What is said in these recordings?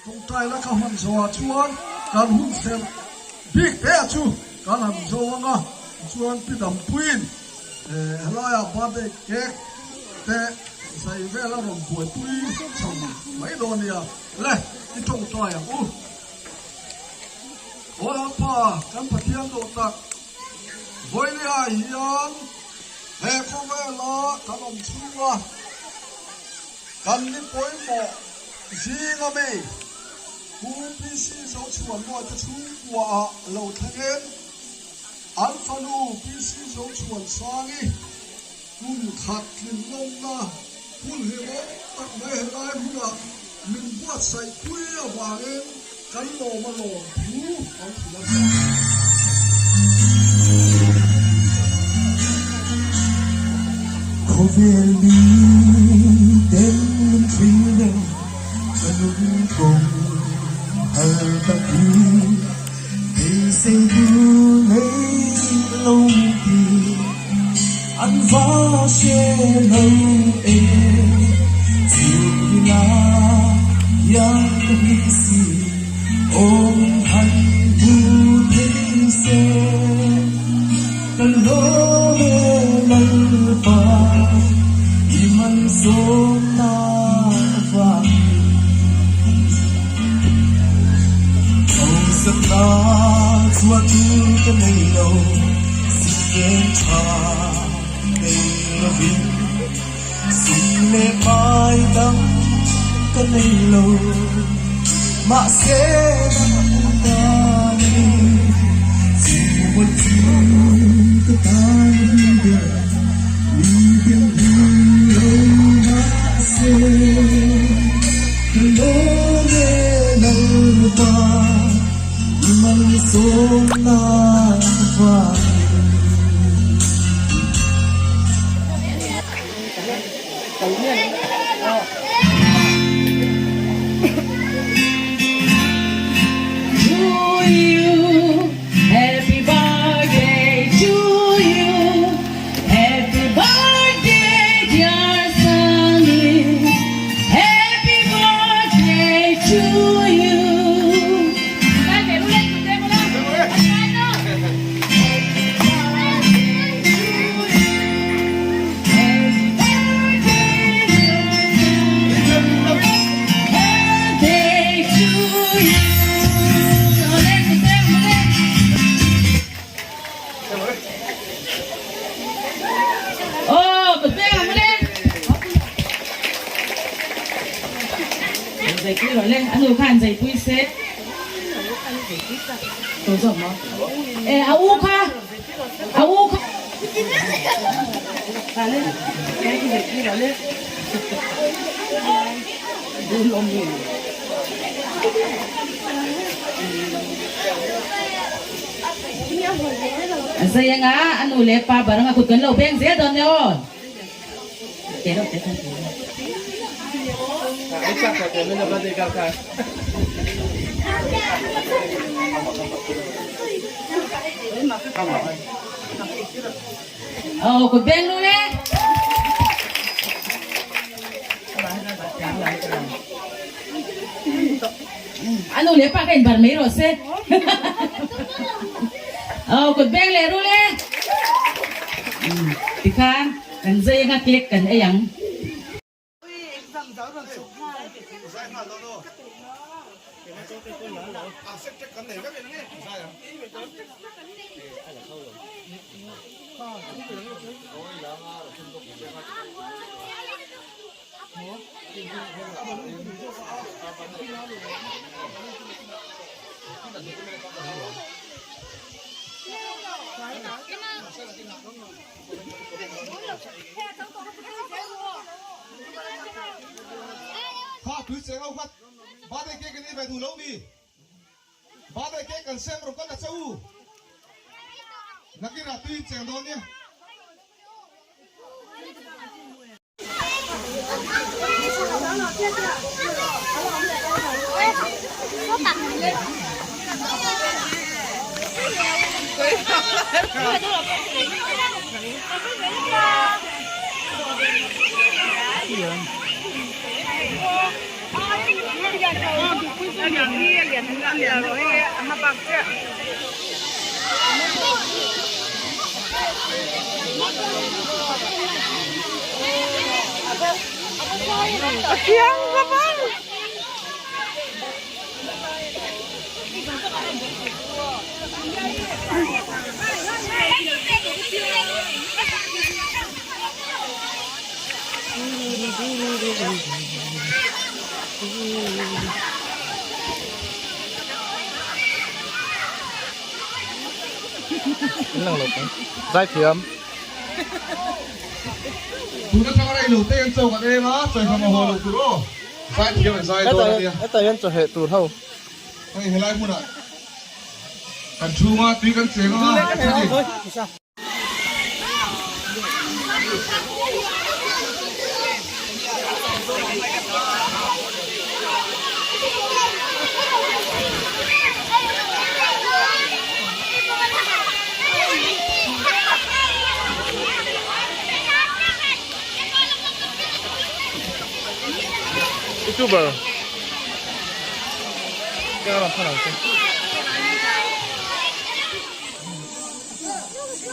Tawngtaina ka hman zawhah chuan kan hun serh bik te a chu kan han zo ang a, tichuan Pi Dampuiin helaiah birthday cake te zai vel a rawn buaipui chho mai dawn nia. Le, i tawngtai ang u. Aw Lalpa, kan Pathian duh tak, vawinia hian he khawvela kan awm chhunga kan ni pawimawh zinga mi Pu PC Zochhuanmawite chhungkuaah lo thlengin an fanu PC Zochhuansangi kum khat tlinlawmna hun hlimawm tak mai helai hunah min buatsaih pui avangin kan lawm a lawm thu an hrilh a ni. Khawvel mi ten min thlir reng ka nun kawng har tak hi beisei tu nei lo min ti an va hre lo e chhungrila hian ka hlim si aw min han hmu thei se ka lawm e Lalpa i malsawmna avangin Hausakna chuan tur ka nei lo Sitfeng tha nei lovin Sum leh hmai dang ka nei lo Mahse nang ta ni Chu mawlh chu ka tan a hlim ber Mi ten hmu lo mahse Ka lawm e Lalpa I malsawmna vangin. Zai anga a nu leh pa bar anga kut kan lo beng zel dawn nia aw. Aw kut beng lu le. A nu leh pa ka in bar mai rawh se. Aw kut beng leh ru le. Tikhan kan zai anga cake kan ei ang. Kha tui cheng ho kha birthday cake an ei ve duh lo mi? Birthday cake an sem rawh ka la che u. Nakinah tui in cheng dawn nia. Zaithiam. Tuna thanga rei lo te an cho kan eng a, chawikham a haw lo tur aw. Zaithiam an zai dawn a nia. Hetah hian chawheh tur ho. Hei helai hmunah kan chhunga tui kan cheng anga a ni. Youtuber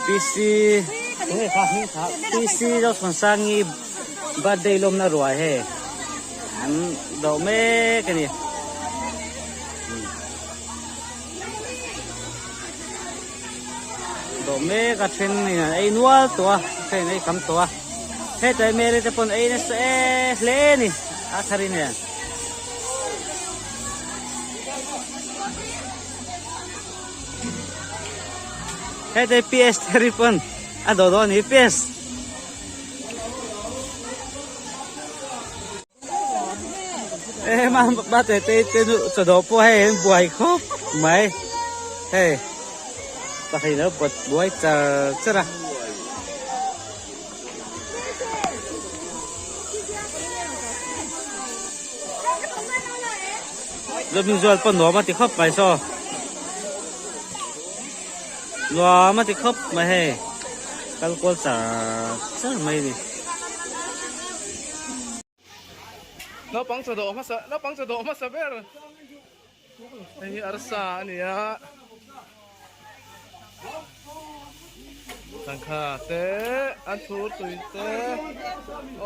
PC PC Zosangsangi birthday lawmna ruai hei an dawh mek a ni. Dawh mek a then in an ei nual tawh a a then in ei kam tawh a hetlai Mary te pawn ei nasa e hle a ni a thar in nen. Hetlai PS Theri pawn a dawh dawn a ni PS. Ê ma ba te te te nu cho đồ po hei an buai khawp mai hei pakhat in alo pawt buai char char a. Zawmin zual pawh nuam a ti khawp mai saw nuam a ti khawp mai hei kal kual char char mai a ni. Naupang chaw dawh hmasa naupang chaw dawh hmasa ber hei hi arsa a ni a sangha te an thur tui te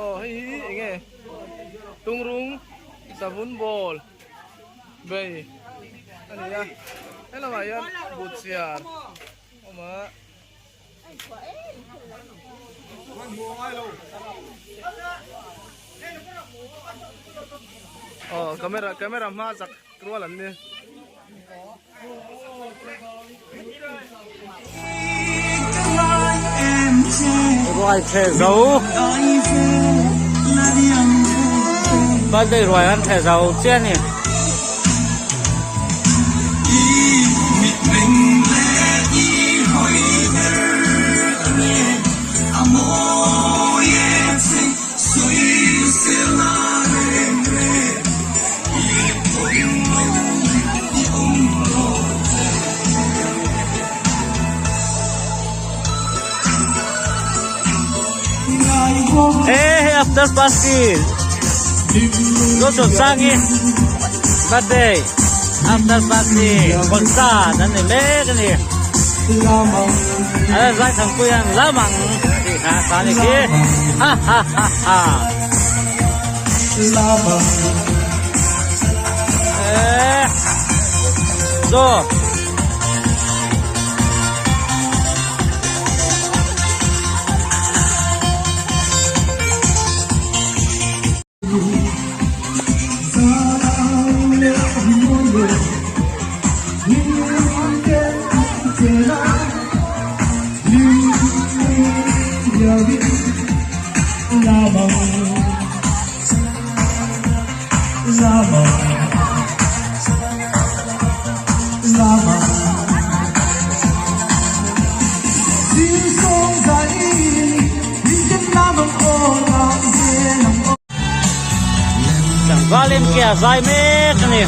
aw hei hi eng nge tungrung savun ball bei a ni a helamah hian buhchiar a awm a. Aw camera camera hma zak rual an ni. Ruai the zo birthday ruai an the zo chiah a ni. Ê after party Zosangsangi birthday after party concert an ni mek a ni a zai thangpui an lam ang tih kha a ni khi ha ha ha ha ê zo. Tlangval em kia zai mek a ni.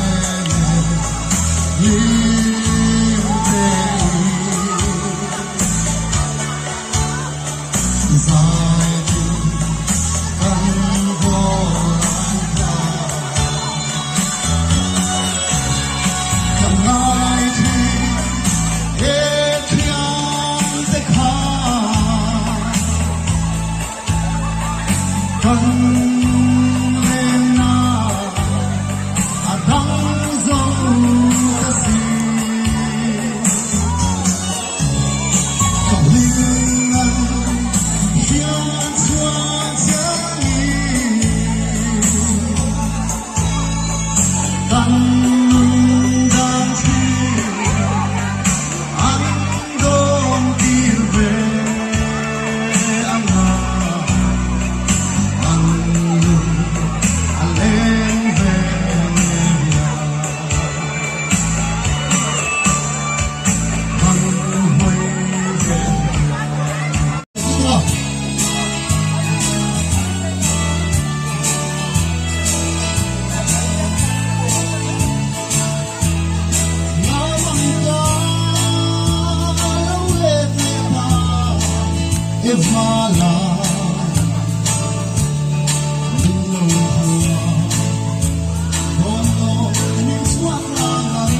vala min lo hua dawn lo min chhuak rang ang.